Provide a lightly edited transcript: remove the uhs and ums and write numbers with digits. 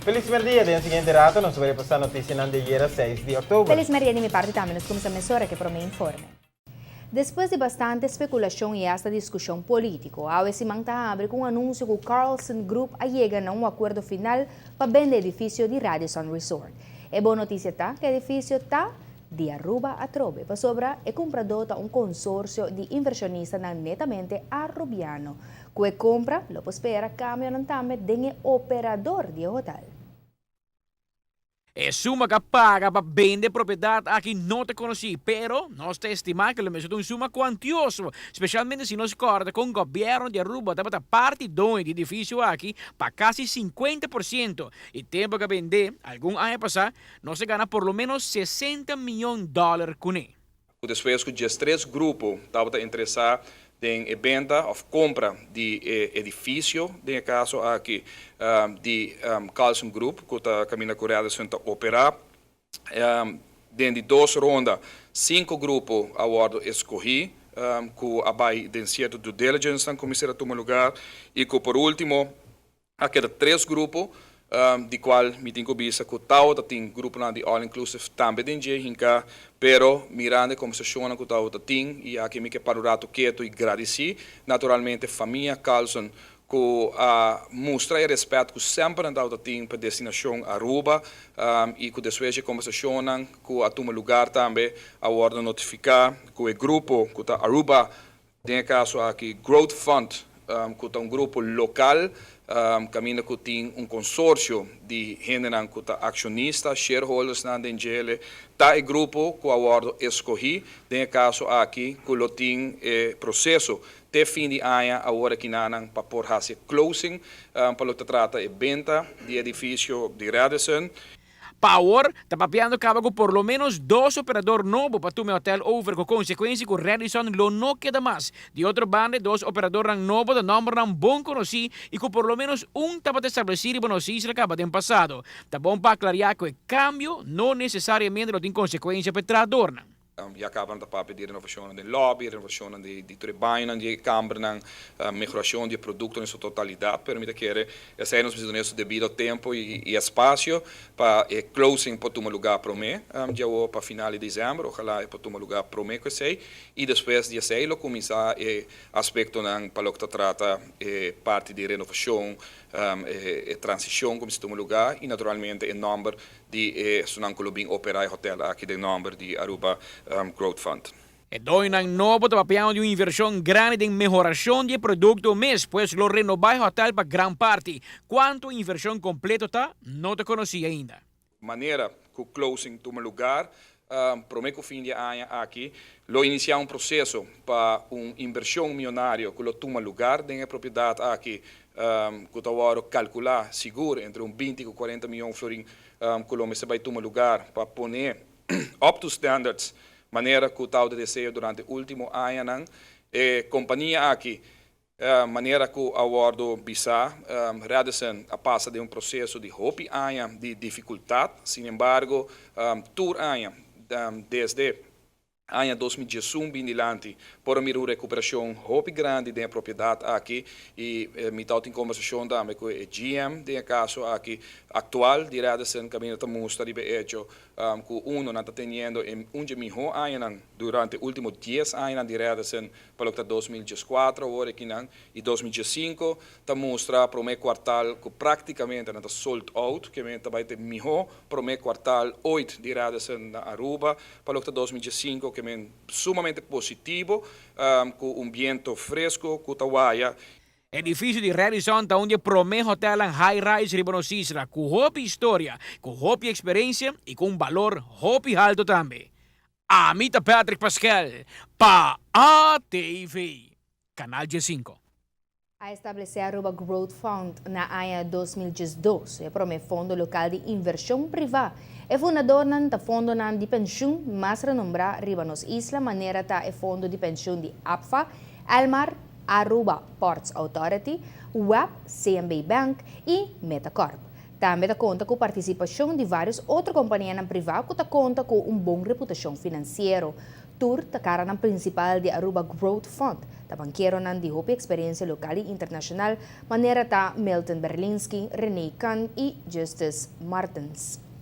Felis merdia, den siguiente rato nos ta repasa noticianan di ayera 6 di october. Felis merdia di mi parti tambe, nos cuminsa mesora cu e prome informe. Despues di bastante speculacion y hasta discusion politico, awe siman ta habri cu un anuncio cu Carlson Group a yega na un acuerdo final pa bende edificio di Radisson Resort. E bon noticia ta cu e edificio ta di Aruba atrobe, pasobra e cumprador ta un consorcio di inversionistanan netamente Arubiano. Cu e compra lo por spera cambionan tambe den e operador di e hotel. E suma cu a paga pa bende e propiedad aki no ta conoci, pero nos ta estima cu lo mester ta un suma cuantioso, specialmente si nos corda con gobierno di Aruba tabata parti doño di edificio aki pa casi 50% y tempo cu a bende, algun aña pasa, nos a gana por lo menos 60 miyon dollar cune. Ku despues ku 13 grupo tabata interesá den e benta òf kompra di e edifisio, den e kaso aki di Carlson Group ku ta kaminda ku Radisson ta operá. Den di dos ronda sinku grupo a wòrdu eskohí ku a bai den sierto due diligence nan ku mester a tuma lugar i ku por último a keda tres grupo, di cual mi tin cu bisa cu tabata tin gruponan di all inclusive tambe den dje hinca, pero mirando e conversacionnan cu tabata tin y aki mi ke para un rato keto y gradici naturalmente famia Carlson cu a mustra e respet cu semper nan tabata tin pa destinacion Aruba y cu despues dje conversacionnan cu a tuma lugar tambe a wordo notifica cu e grupo cu ta Aruba, den e caso aki Growth Fund, cu ta un grupo local caminda cu tin un consorcio di hendenan cu ta accionista, shareholdersnan den djele, ta e grupo cu a wordo escogi den e caso aki cu lo tin e proceso te fin di aña awor akinanan pa por haci e closing pa loke ta trata e benta di edificio di Radisson. Pa awor, ta papiando caba cu por lo menos dos operador nobo pa tuma e hotel over cu consecuencia cu Radisson lo no keda mas. Di otro banda e dos operadornan nobo ta nombernan bon conoci y cu por lo menos un tabata estableci riba nos isla caba den pasado. Ta bon pa aclaria cu e cambio no necesariamente lo tin consecuencia pa e trahadornan. Ya caba nan ta papia di renovacionnan den lobby, renovacionnan di tur e bañonan di e cambernan, mehoracion di e producto den su totalidad, pero mi ta kere esey nos mester duna su debido tempo y espacio pa e closing por tuma lugar prome di awo pa final di december, ojalá e por tuma lugar prome cu esey y despues di esey lo cuminsa e aspectonan pa loke ta trata e parti di renovacion, e transicion cu mester tuma lugar y naturalmente e nomber di e esunnan ku lo bin operá e hotèl aki den nòmber di Aruba Growth Fund. E doñonan nobo ta papiando di un invershon grandi den mehorashon di e produkto mes, pues lo renobá e hotèl pa gran parti. Kuantu e invershon kompleto ta, no ta konosí ainda. Manera ku closing tuma lugar promé ku fin di e aña aki, lo inisiá un proseso pa un invershon mionario ku lo tuma lugar den e propiedat aki ku ta wòrdu kalkulá sigur entre un 20 ku 40 mion florin ku lo mester bai tuma lugar pa pone up to standards manera ku tabata deseo durante último añanan. E kompania aki, manera ku a wòrdu bisá, Radisson a pasa den un proseso di hopi aña di difikultat. Sin embargo, tur aña desde aña 2011 bin dilanti por a mira un recuperacion hopi grandi den e propiedad aki y mi tabatin conversacion tambe cu e GM den e caso aki actual di Radisson, caminda ta mustra riba e hecho cu uno nan ta teniendo e un dje miho añanan durante ultimo 10 añanan di Radisson pa loke ta 2014 awor akinan y 2015 ta mustra prome kwartal cu practicamente nan ta sold out, ke men ta bay te miho prome kwartal ooit di Radisson na Aruba pa loke ta 2015, ke men sumamente positivo cu un biento fresco cu ta waya. Edificio di Radisson ta un di e prome hotelnan high-rise riba nos isla cu hopi historia, cu hopi experiencia y cu un balor hopi halto tambe. Ami ta Patrick Paskel pa ATV, Canal 5. A establesé Aruba Growth Fund na aña 2012, e promé fondo lokal di invershon privá. E fundadornan ta fondonan di penshun mas renombrá riba nos isla, manera ta e fondo di penshun di APFA, Elmar, Aruba Ports Authority, WEB, CMB Bank i Metacorp. Tambe ta konta ku partisipashon di vários otro kompanianan privá ku ta konta ku un bon reputashon finansiero. Tur ta karanan prinsipal di Aruba Growth Fund. Ta bankeronan di hopi eksperensia lokal i internashonal, manera ta Milton Berlinski, René Kahn i Justus Martens.